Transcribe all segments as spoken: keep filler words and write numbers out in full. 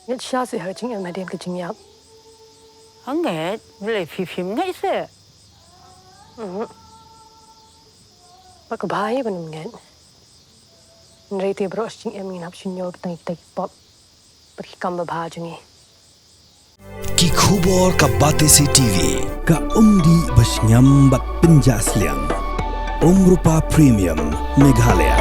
Ngeit shisha seh ha ka jingim hadien ka jingïap. Hangne, balei phi phim ngeit seh? Mhm. Ba ka bha hi ban ym ngeit. Hynrei te baroh shi jingim ngin hap shim ïa kita ki pop bad ki kam babha jong ngi. Ki khubor ka Batesi TV, ka umdih ba shngiam bad pynjah sliang. Umrupa Premium, Meghalaya.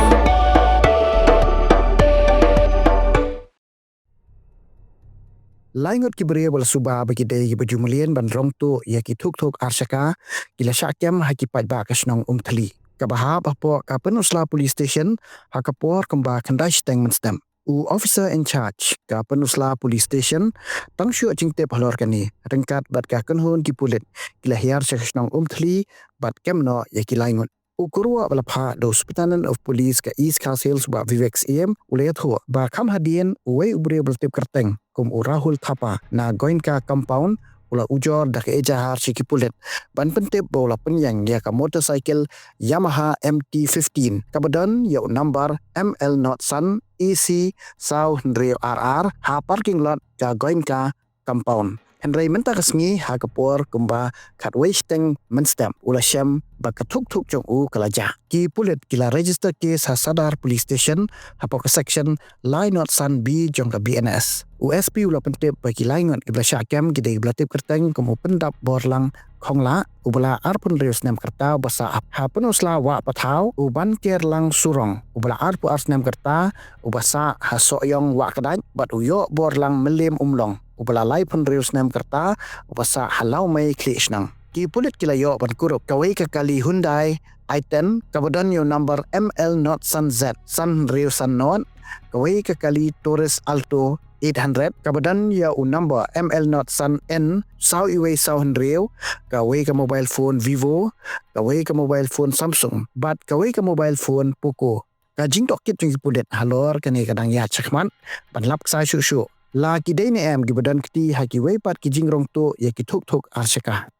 Lai ngut ki briew ba la suba ba ki dei kiba ju mlien ban rong tuh ïa ki thuk thuk ar shaka, ki la shah kem ha ki paidbah ka shnong Umthli. Kaba hap hapoh ka Pynursla Police Station, ha ka por kumba khyndai shiteng mynstep. U officer in charge ka Pynursla Police Station tang shu ïoh jingtip halor kane, ryngkat bad ka kynhun ki pulit ki la hiar sha ka shnong Umthli bad kem noh ïa ki lai ngut. U kyrwoh ba la phah da u Superintendent of Police ka East Khasi Hills, Bah Vivek Syiem, u la ïathuh ba kham hadien uwei u briew ba la tip kyrteng kum u Rahul Thapa na Goenka Compound, u la ujor da ka ejahar sha ki pulit ban pyntip ba u la pynïeng ïa ka motorcycle Yamaha M T fifteen kaba don ïa u number M L not san A C saw hynriew ar ar ha parking lot ka Goenka Compound. Hynrei mynta ka sngi ha ka por kumba khatwei shiteng mynstep u la shem ba ka thuk thuk jong u ka la jah. Ki pulit ki la register case ha Sadar Police Station hapoh ka section lai not san B jong ka B N S. U S P u la pyntip ba ki lai ngut kiba la shah kem ki dei kiba la tip kyrteng kum u Pyndapborlang Khongla, uba la arphew hynriew snem ka rta, uba sah ha Pynursla Wah Pathaw, u Bankerlang Surong, uba la arphew ar snem ka rta, uba sah ha Sohiong Wah Kdait, bad u Ïohborlang Mylliem Umlong, uba la laiphew hynriew snem ka rta, uba sah ha Lawmei Khliehshnong. Ki pulit ki la ïoh ban kurup kawei ka kali Hyundai i ten kaba don ïa u number M L not san Z san hynriew san not, kawei ka kali Taurus Alto eight hundred kaba don ïa u number M L not san N saw iwei saw hynriew, kawei ka mobile phone Vivo, kawei ka mobile phone Samsung, bad kawei ka mobile phone Poco. Ka jingtohkit jong ki pulit halor kane ka dang ïaid shakhmat ban lap ksai shuh shuh la ki dei ne em kiba don kti ha kiwei pat ki jingrong tuh ïa ki thuk thuk ar shaka.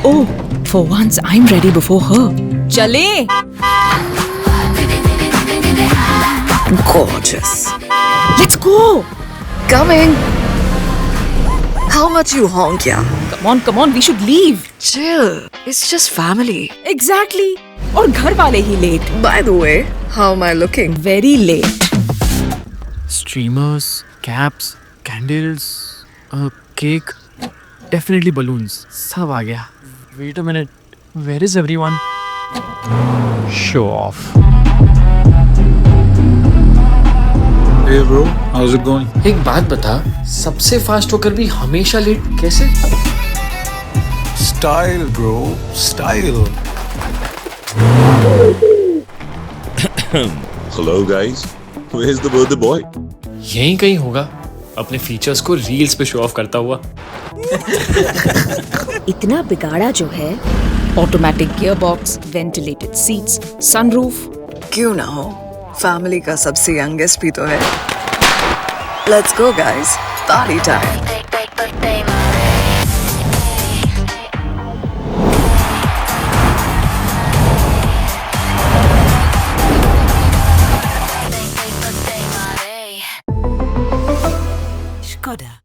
Oh, for once I'm ready before her. चले। Gorgeous. Let's go. Coming. How much you honk, yeah? Come on, come on, we should leave. Chill. It's just family. Exactly. और घर वाले ही late. By the way, how am I looking? Very late. Streamers, caps, candles, a cake, definitely balloons. सब आ गया. Wait a minute. Where is everyone? Show off. Hey bro, how's it going? एक बात बता, सबसे फास्ट होकर भी हमेशा लेट कैसे? Style bro, style. Hello guys, where's the birthday boy? यहीं कहीं होगा, अपने फीचर्स को रील्स पे शो ऑफ करता हुआ. इतना बिगाड़ा जो है. Automatic gearbox, ventilated seats, sunroof. क्यों ना हो, फैमिली का सबसे यंगेस्ट भी तो है. Let's go guys, party time. Skoda.